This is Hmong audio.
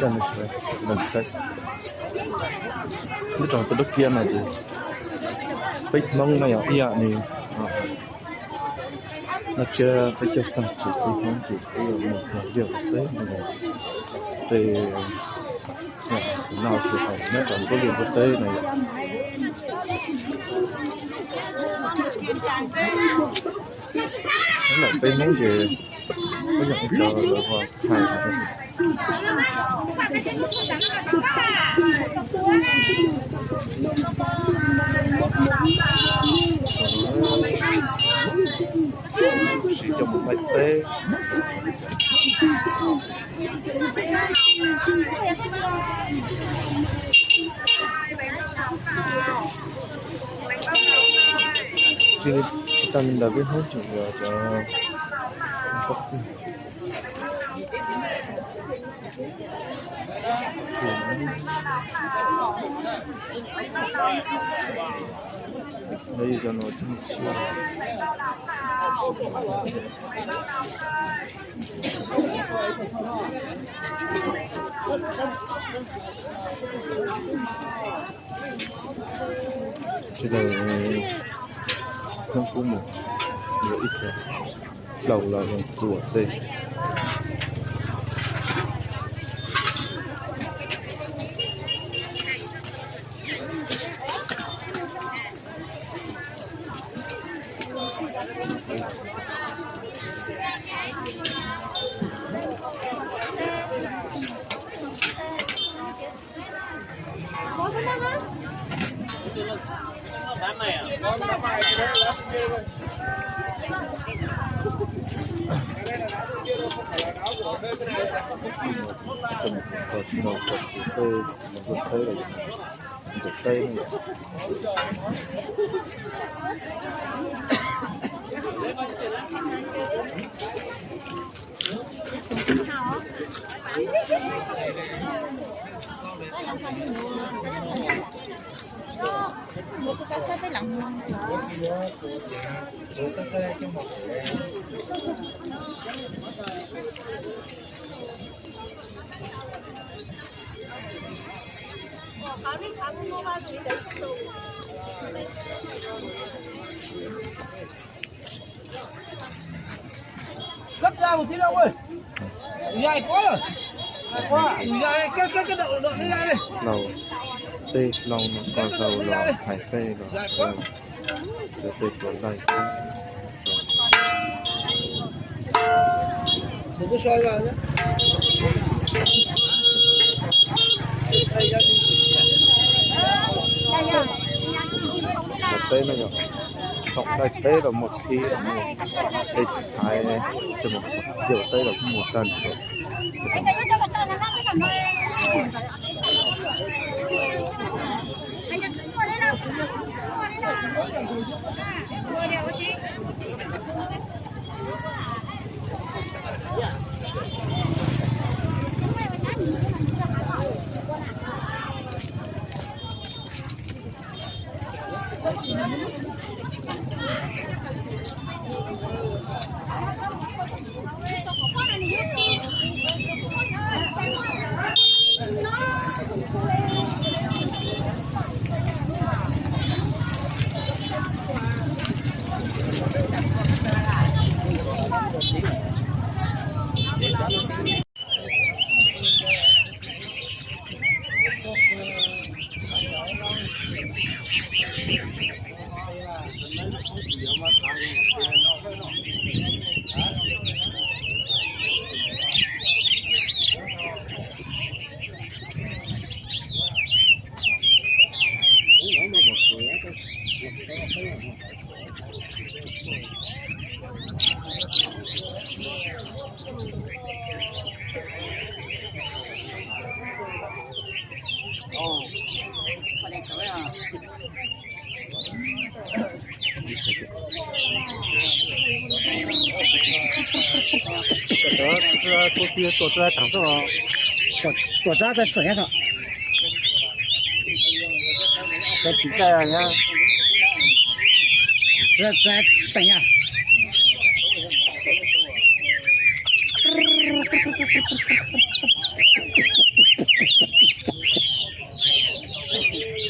Nyob rau tus dab kiab no ces peb Hmoob no yog ib yam li no, tsiab peb caug tag ces peb Hmoob ces peb yuav mus yos liaj ua teb no yom. Ces no ces hais nyob rau nruab liaj nruab teb no yom. Lawm peb Hmoob ces peb yog ib co lawv ho hais sib coj mus laij teb. Tsis tas li ntawd peb Hmoob tseem yog cov poj Sawv daws hnub qub mus yuav ib co hlau los txuas tej. Hlau, tej hlau no ko hlau los hais peb los, tej tuav laij. Laij teb no yog thaum laij teb los muaj txhib, tej thaiv, tej mus yawm teb los kuj muaj tag nrho. Tuam txab tag xwb os. Tuam txab tag xwb os. Tsis tag na. Txab teem na. Tsis